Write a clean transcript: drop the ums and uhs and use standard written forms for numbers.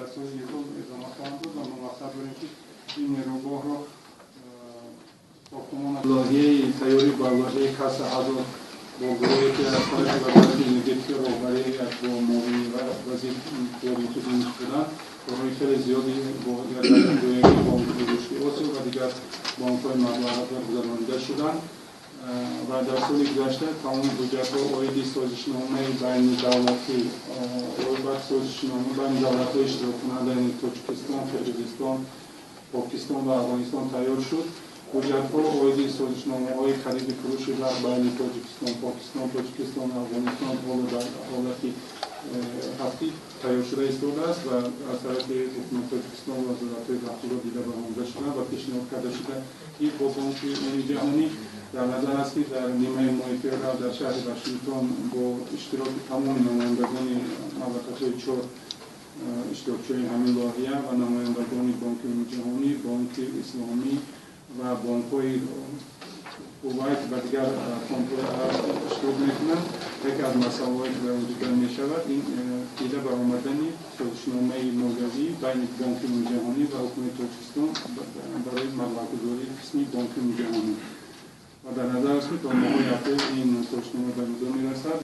Дар соли имсол идома хоҳанд дод ва мо мақсад дорем, ки ин нерӯгоҳро сохтмон лоиҳаи тайёрӣ ба лоиҳаи каса 1000 бо гурӯҳе, ки аз тарафи Вазорати энергетика роҳбарӣ бо муовини вазир мутазин шуданд, корҳои хеле зиёде бо Бонки Рушди Осиё ва дигар бонкҳои маблағгузор гузаронида шуданд ва дар соли гузашта тамоми ҳуҷҷатҳо оиди созишномаи байнидавлатӣ, созишнома байни давлатҳои иштироккунанда, яъне Тоҷикистон, Қирғизистон, Покистон ва Афғонистон тайёр шуд. Ҳуҷҷатҳо оиди созишномаҳои хариди фурӯши барқ байни Тоҷикистон, Покистон, Тоҷикистон ва Афғонистон ҳоло дар ҳолати ҳатмӣ тайёр шуда истодааст ва аз тарафи ҳукумати Тоҷикистон ва вазоратҳои дахлдор дида баромада шуда ва пешниҳод карда шуда, ки бо Бонки Умумии Ҷаҳонӣ дар назар аст, ки дар нимаи моҳи феврал дар шаҳри Вашингтон бо иштироки тамоми намояндагони мамлакатҳои чор иштирокчиёни ҳамин лоиҳа ва намояндагони Бонки Умумии Ҷаҳонӣ, Бонки Исломӣ ва бонкҳои Кувайт ва дигар фондҳои араб иштирок мекунанд. Яке аз масъалаҳое, ки дар он дида мешавад, ин дида баромадани созишномаи молиявӣ байни Бонки Умумии Ҷаҳонӣ ва ҳукумати Тоҷикистон барои маблағгузории қисми Бонки Умумии Ҷаҳонӣ ва дар назар аст, ки то моҳҳои апрел ин созишнома ба имзо мерасад.